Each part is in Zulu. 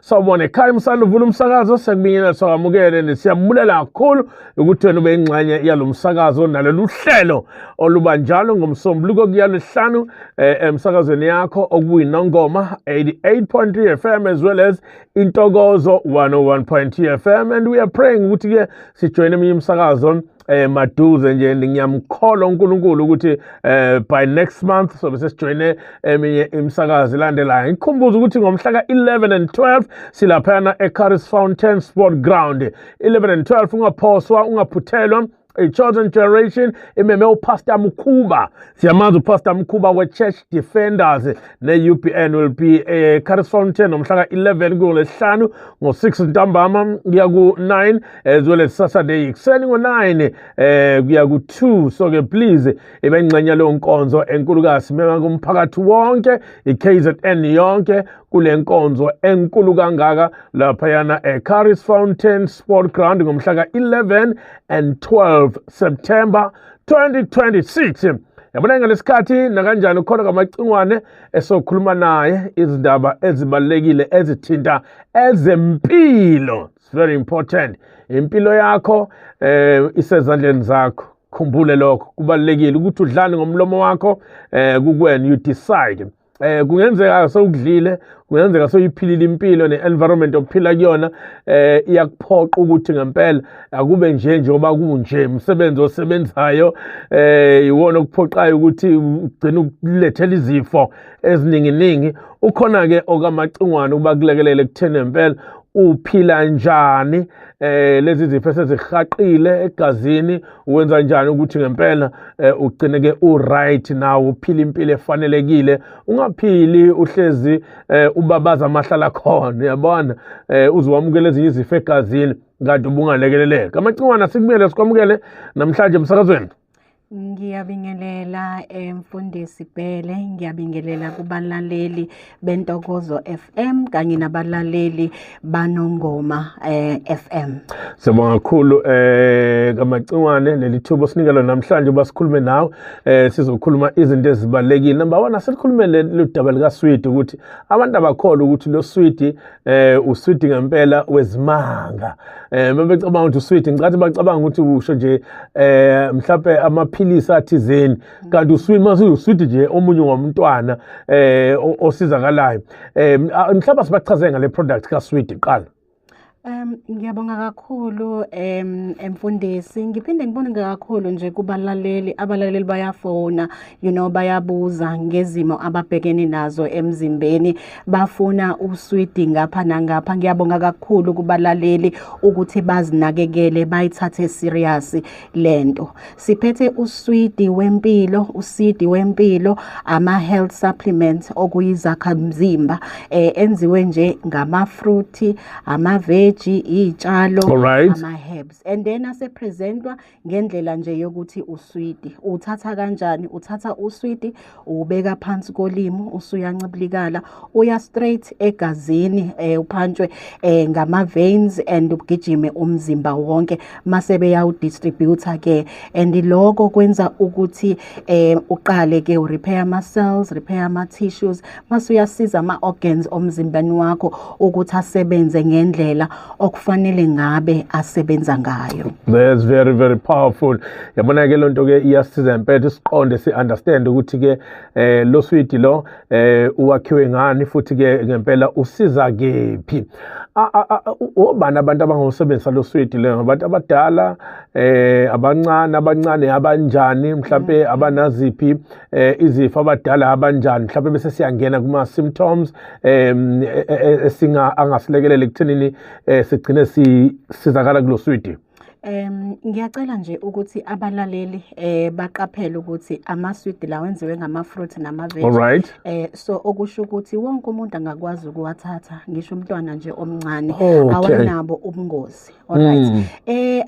Sawubona ekhaya, umsana uvula umsakazo, siyakubingelela, siyakwamukele, siyabulela kakhulu ukuthi wena ube ingxenye yalo msakazo nalolu hlelo oluba njalo ngoMsombuluko kuya Lwesihlanu emsakazweni yakho okuyiNongoma 88.3 FM as well as Intokozo 101.2 FM, and we are praying ukuthi ke sijoyine eminye imisakazo maduze nje. Ngiyamkholwa uNkulunkulu ukuthi by next month sobe sesijoyine eminye imisakazo elandelayo. Ngikhumbuza ukuthi ngomhla ka-11 and 12 silaphayana eCurries Fountain Sport Ground, 11 and 12. Ungaphoswa, ungaphuthelwa. A Chosen Generation imeme uPastor Mkhuba. Siyamazi uPastor Mkhuba we-Church Defenders ne-UBN, will be eCurries Fountain ngomhla ka-11 kuLwesihlanu ngo-6 ntambama kuya ku-9, as well as Saturday ekuseni ngo-9 kuya ku-2. So ke please ibe ingxenye leyo nkonzo enkulukazi. Mema kumphakathi wonke, i-KZN yonke, kule nkonzo enkulu kangaka laphayana eCurries Fountain Sport Ground ngomhla ka-11 and 12 September 2026. Yabona, ngalesikhathi nakanjani ukhona kaMacingwane esokhuluma naye izindaba ezibalulekile ezithinta ezempilo. It's very important. Impilo yakho isezandleni zakho, khumbule lokho. Kubalulekile ukuthi udlale ngomlomo wakho, kukwena, you decide. Kungenzeka sewukudlile, kungenzeka sewuyiphilile impilo ne-environment ophila kuyona iyakuphoqa ukuthi ngempela akube nje njengoba kunje. Umsebenzi osebenzayo iwona okuphoqayo ukuthi ugcine ukulethela izifo ezininginingi. Ukhona-ke okaMacingwane ukuba kulekelele ekutheni ngempela uphila njani, lezi zifo esezihaqile egazini, wenza njani ukuthi ngempela ugcine ke u-right nawe, uphila impilo efanelekile, ungaphili uhlezi ubabaza amahlala khona, uyabona, uzowamukela ezinye izifo egazini kanti ubungalekeleleka. KaMacingwane, asikumele sikwamukele namhlanje emsakazweni. Ngiyabingelela, Mfundisi Bhele, ngiyabingelela kubalaleli beNtokozo FM kanye nabalaleli baNongoma FM. Siyabonga kakhulu kaMacingwane leli thuba osinikela namhlanje uba sikhulume nawe. Sizokhuluma izinto ezibalulekile. Number 1, asikhulume le daba lika Sweet, ukuthi abantu abakholwa ukuthi lo Sweet usweet ngempela wezimanga. Bebecabanga ukuthi usweet, ngicathi bacabanga ukuthi usho nje mhlawumbe amaphilisi athizeni, kanti usweet mase usweet nje omunye ngomntwana osizakalayo. Mhlawumbe sibachaze ngale product ka Sweet iqala. Ngiyabonga kakhulu, emfundisi. Ngiphinde ngibonge kakhulu nje kubalaleli. Abalaleli bayafona, bayabuza ngezimo ababhekene nazo emzimbeni. Bafuna uswidi ngapha nangapha. Ngiyabonga kakhulu kubalaleli ukuthi bazinakekele, bayithathe serious lento. Siphethe uswidi wempilo, uswidi wempilo, ama health supplements okuyizakhamzimba enziwe nje ngama fruit, ama veg, iy'tshalo, ama-herbs, and then asepresentwa ngendlela nje yokuthi uswidi uthatha kanjani. Uthatha uswidi, ubeka phansi kolimi, usuyancibilikala, uya straight egazini, uphantshwe ngama-veins and ugijime umzimba wonke, mase beyawudistributor ke, and lokho kwenza ukuthi uqale ke urepair ama-cells, repair ama-tissues, mase uyasiza ama-organs omzimbeni wakho ukuthi asebenze ngendlela okufanele ngabe asebenza ngayo. That's very very powerful. Yabona ke, lonto ke iyasiza impela siqonde, si understand ukuthi ke lo sweet lo uwakhiwe ngani futhi ke ngempela usiza kephi. Obani abantu abangawusebenzisa lo sweet le? Abantu abadala, abancane, abancane abanjani, mhlambe abanaziphi izifo, abadala abanjani mhlambe, bese siyangena kuma symptoms esinga angasilekelela ekuthenini sigcine sisizakala kulo sweet. Ngiyacela nje ukuthi abalaleli baqaphele ukuthi amaswidi lawa enziwe ngama-fruit nama-veg. So okusho ukuthi wonke umuntu angakwazi ukuwathatha, ngisho umntwana nje omncane. Awanabo ubungozi. Alright.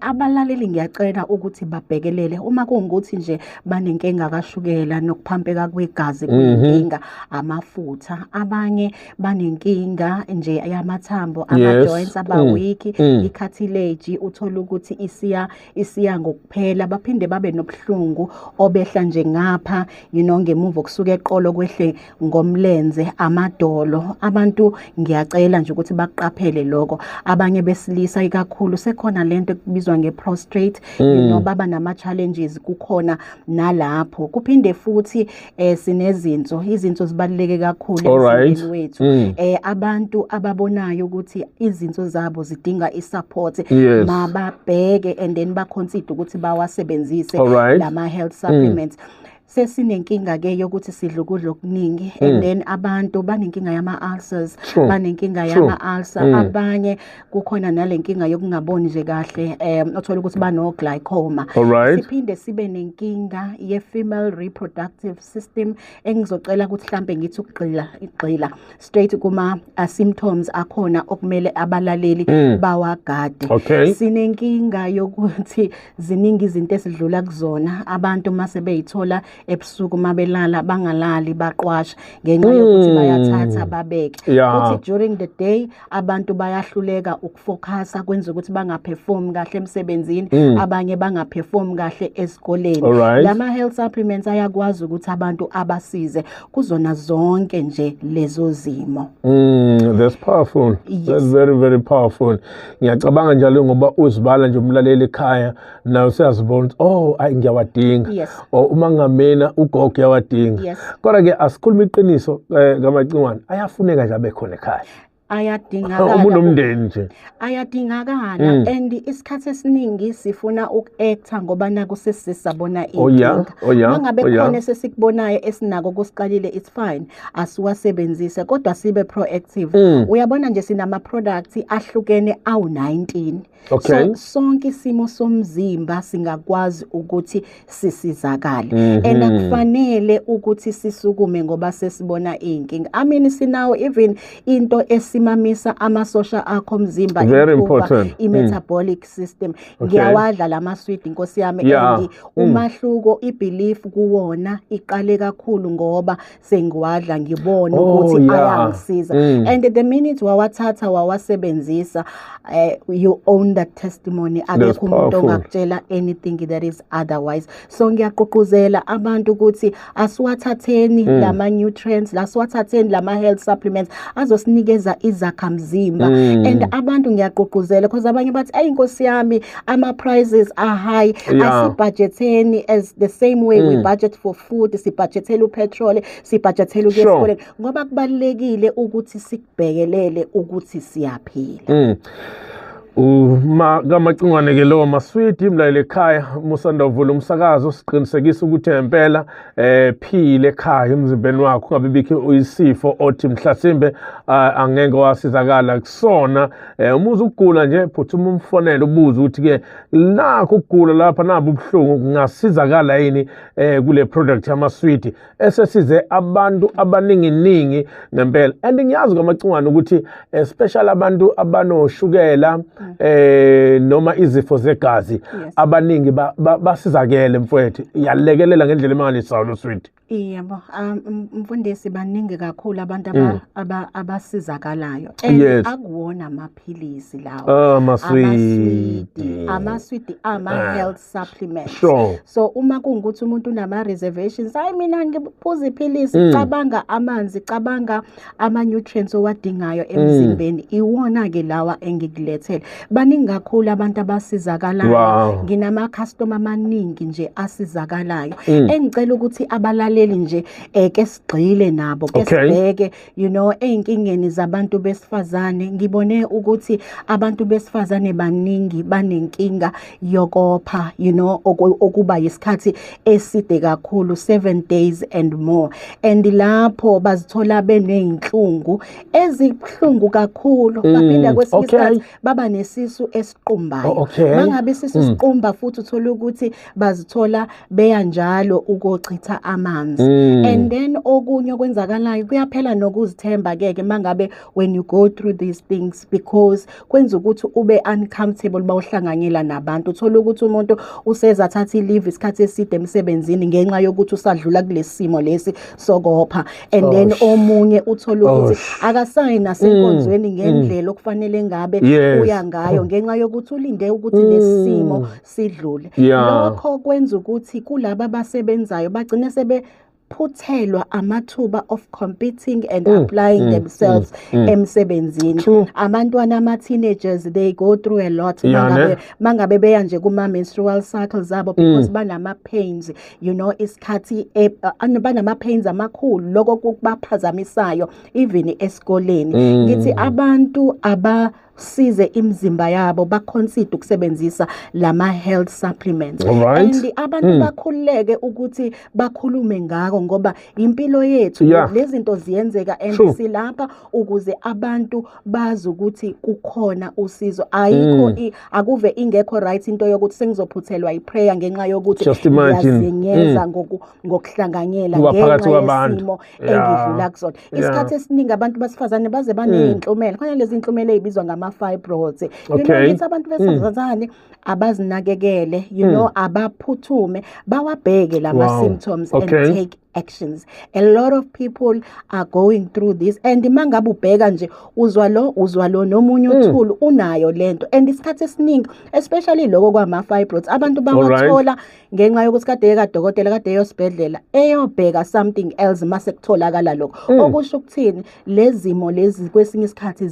Abalaleli ngiyacela ukuthi babhekelele uma kuwukuthi nje banenkinga kashukela nokuphampeka kwegazi, kuyinkinga amafutha. Abanye banenkinga nje yamathambo, ama-joints aba weak, i-cartilage uthola ukuthi isiya ngokuphela, baphinde babe nobuhlungu obehla nje ngapha, you know, ngemuva kusuka eqolo kwehle ngomlenze, amadolo. Abantu ngiyacela nje ukuthi baqaphele lokho. Abanye besilisa ikakhulu sekhona lento ekubizwa nge-prostate, you know, baba nama challenges kukhona nalapho. Kuphinde futhi sinezinso, izinso zibaluleke kakhulu emzimbeni wethu. Abantu ababonayo ukuthi izinso zabo zidinga i-support, mababheke and then ba-consider ukuthi bawasebenzise lama health supplements. Sesinenkinga ke yokuthi sidla ukudla okuningi, and then abantu banenkinga yama ulcers, banenkinga yama ulcer. Abanye kukhona nalenkinga yokungaboni nje kahle, othola ukuthi bano glaucoma. Siphinde sibe nenkinga ye female reproductive system, engizocela ukuthi mhlambe ngithi ukugxila straight kuma symptoms akhona okumele abalaleli bawagade. Sinenkinga yokuthi ziningi izinto esidlula kuzona, abantu mase beyithola ebusuku mabelala bangalali, baqwasha ngenxa yokuthi bayathatha babeke. Futhi during the day abantu bayahluleka ukufocusa, kwenza ukuthi bangaperform kahle emsebenzini, abanye bangaperform kahle esikoleni. Lama health supplements ayakwazi ukuthi abantu abasize kuzona zonke nje lezo zimo. That's powerful. Yes. That's very very powerful. Ngiyacabanga njalo ngoba uzibala nje umlaleli ekhaya nawe usiyazibona, oh ayi ngiyawadinga, or uma ngamena ugogo uyawadinga. Kodwa ke asikhuluma iqiniso kaMacingwane, ayafuneka nje abe khona ekhaya. Ayadingakala umuntu omndeni nje, ayadingakala. And isikhathi esiningi sifuna uku-acta ngoba naku sesisabona inkinga. Mangabe khona esesikubonayo esinako kusiqalile, it's fine, asiwasebenzise, kodwa sibe proactive. Uyabona nje sinama products ahlukene awu-19. So sonke isimo somzimba singakwazi ukuthi sisizakale, and akufanele ukuthi sisukume ngoba sesibona inkinga. I mean sinawo even into esimamisa amasosha akho omzimba, i-metabolic system. Ngiyawadla lamaswidi inkosi yami, and umahluko i-belief kuwona iqale kakhulu ngoba sengiwadla ngibona ukuthi ayangisiza. And the minute wawathatha wawasebenzisa, you own that testimony. Akekho umuntu ongakutshela anything that is otherwise. So ngiyaqoquzela abantu ukuthi asiwathatheni lama nutrients, asiwathatheni lama health supplements azosinikeza izakhamzimba. And abantu ngiyaqoquzela because abanye bathi ayi inkosi yami ama prices are high. Asibudgeteni as the same way we budget for food, sibudgetela upetrol, sibudgetela ukuya esikoleni, ngoba kubalekile ukuthi sikubhekelele ukuthi siyaphila. Uma kaMacingwane ke lo maswidi mlaleli ekhaya musandavula umsakazo, siqinisekisa ukuthi impela phile ekhaya emzimbeni wakho, ungabe bikho uyisifo othi mhlasimbe angeke wasizakala kusona. Uma uzugula nje phuthuma umfonele ubuze ukuthi ke nakho ukugula lapha nabo ubuhlungu kungasizakala yini kule product yamaswidi esesize abantu abaningi ngempela. And ngiyazi kaMacingwane ukuthi especially abantu abanoshukela noma izifo zegazi, abaningi basizakele mfowethu, iyalekelela ngendlela emangalisayo lo swidi. Yebo, mfundisi, baningi kakhulu abantu abasizakalayo. And akuwona amaphilisi lawo. Amaswidi. Amaswidi ama health supplements. So uma kungukuthi umuntu unama reservations, hayi mina ngiphuza iphilisi, cabanga amanzi, cabanga ama nutrients owadingayo emzimbeni, iwona ke lawa engikulethele. Baningi kakhulu abantu abasizakalayo. Nginama customer amaningi nje asizakalayo. Engicela ukuthi abalaleli nje ke sigxile nabo, ke sibheke, you know, ey'nkingeni zabantu besifazane. Ngibone ukuthi abantu besifazane baningi banenkinga yokopha, you know, okuba yisikhathi eside kakhulu, 7 days and more, and lapho bazithola beney'nhlungu ezibuhlungu kakhulu. Baphinda kwesinye isikhathi baba nesisu esiqumbayo. Mangabe isisu siqumba futhi uthola ukuthi bazithola beya njalo ukochitha amanzi. And then okunye okwenzakalayo kuyaphela nokuzithemba ke mangabe when you go through these things, because kwenza ukuthi ube uncomfortable bawuhlanganyela nabantu. Uthola ukuthi umuntu usezathatha i-leave isikhathi eside emsebenzini ngenxa yokuthi usadlula kulesimo lesi sokopha. And then omunye uthola ukuthi akasayi nasenkonzweni ngendlela okufanele ngabe uya ngayo ngenxa yokuthi ulinde ukuthi lesimo sidlule. Lokho kwenza ukuthi kulaba abasebenzayo bagcine sebe phuthelwa amathuba of competing and applying themselves emsebenzini. Abantwana, ama-teenagers, they go through a lot mangabe beya nje kuma-menstrual cycles zabo, because banama-pains, isikhathi banama-pains amakhulu, lokho kubaphazamisayo even esikoleni. Ngithi abantu abasize imizimba yabo, ba-consider ukusebenzisa lama health supplements. And abantu bakhululeke ukuthi bakhulume ngako, ngoba impilo yethu, lezi zinto ziyenzeka, and silapha ukuze abantu bazi ukuthi kukhona usizo. Ayikho akuve ingekho right into yokuthi sengizophuthelwa i-prayer ngenxa yokuthi Just imagine. ngiyazenyeza ngokuhlanganyela Kuba phakathi ngenxa kwabantu. yesimo engidlula kusona. Isikhathi esiningi abantu besifazane baze baney'nhlumela, khona lezi nhlumela ey'bizwa ngama-fibroids. Ngithi abantu besifazane abazinakekele, abaphuthume bawabheke lama symptoms and take actions. A lot of people are going through this, and mangabe ubheka nje, uzwa lo, uzwa lo, nomunye uthulu unayo lento. And isikhathi esiningi, especially lokho kwama-fibroids, abantu bawathola ngenxa yokuthi kade kadokotela, kade eyosibhedlela eyobheka something else, mase kutholakala lokho. Okusho ukuthini, lezi zimo lezi kwesinye isikhathi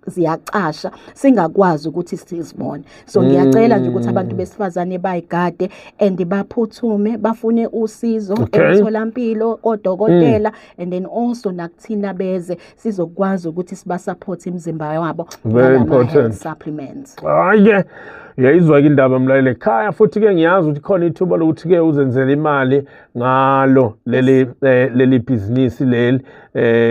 ziyacasha, singakwazi ukuthi sizibone. So ngiyacela nje ukuthi abantu besifazane bayigade and baphuthume bafune usizo emtholampilo, kodokotela, and then also nakuthina beze sizokwazi ukuthi siba-support imizimba yabo Very ngalama important. health supplements. Hayi-ke, uyayizwa-ke indaba, mlaleli ekhaya. Futhi-ke ngiyazi ukuthi khona ithuba lokuthi-ke uzenzele imali ngalo leli bhizinisi leli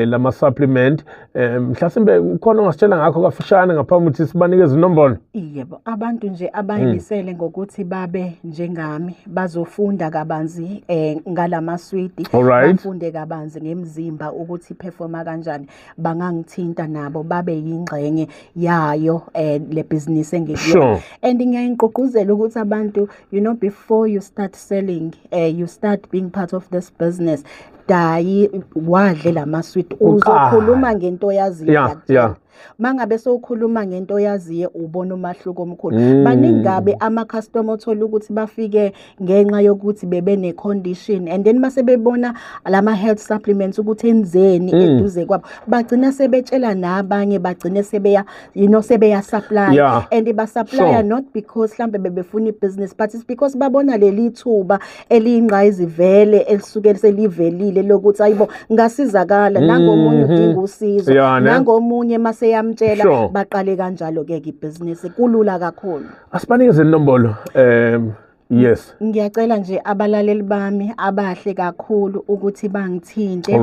lama-supplement. Mhlasimbe ukhona ongasitshela ngakho kafushane ngaphambi ukuthi sibanikeze inombolo? Yebo, abantu nje abayimisele ngokuthi babe njengami, bazofunda kabanzi ngalamaswidi, bafunde kabanzi ngemizimba ukuthi i-performa kanjani, bangangithinta nabo babe yingxenye yayo le business engikuyo. And ngiyayingqugquzela ukuthi abantu, before you start selling, you start being part of this business, dayi wadle lamaswidi. Uqale. Uzokhuluma ngento oyaziyo, ngiyakutshela. Mangabe sowukhuluma ngento oyaziyo, ubona umahluko omkhulu. Baningi kabi ama-customer othola ukuthi bafike ngenxa yokuthi bebe ne-condition, and then mase bebona lama health supplements ukuthi enzeni eduze kwabo, bagcina sebetshela nabanye, bagcine sebeya sebeya supply and ba-supply not because mhlambe bebefuna i-business, but it's because babona leli thuba eliyingqayizivele elisuke selivelile lokuthi ayibo, ngasizakala, nangomunye udinga usizo, Yeah, ne? nangomunye maseyamtshela. Baqale kanjalo-ke ke ibhizinisi, kulula kakhulu. Asibanikeze inombolo, yes. Ngiyacela nje abalaleli bami abahle kakhulu ukuthi bangithinte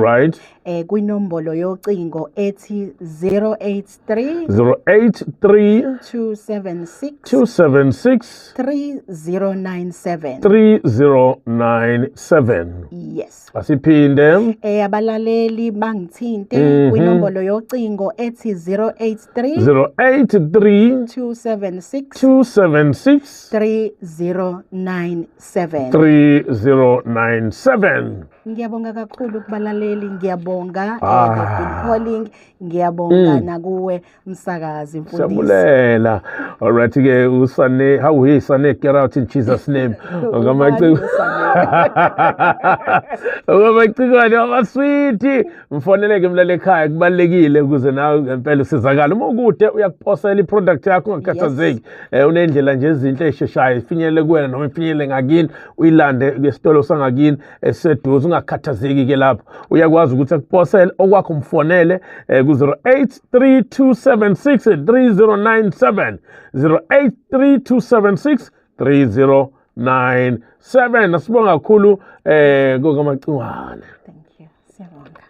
kwinombolo yocingo ethi 083 083 276 276 3097. 3097. Yes. Asiphinde. Abalaleli bangithinte kwinombolo yocingo ethi 083 083 276 276 3097. 3097. Ngiyabonga kakhulu kubalaleli, ngiyabonga, they've been calling, ngiyabonga nakuwe msakazi mfundisi. Siyabulela. Alright ke, usane, how he sane, get out in Jesus' name. Ubani uSane? Okamacikwane amaswiti. Mfoneleke mlaleli ekhaya, kubalekile ukuze nawe ngempela usizakale. Uma ukude uyakuposela i-product yakho, ungakhathazeki. Unendlela nje ezinhle esheshayo ifinyelele kuwena noma ifinyelele ngakini, uyilande esitolo sangakini esiseduze, ungakhathazeki ke lapho. Uyakwazi ukuthi akuposele okwakho, mfonele ku 083276 3097, 083276 3097. Asibonga kakhulu kokamacingwane. Thank you. Siyabonga.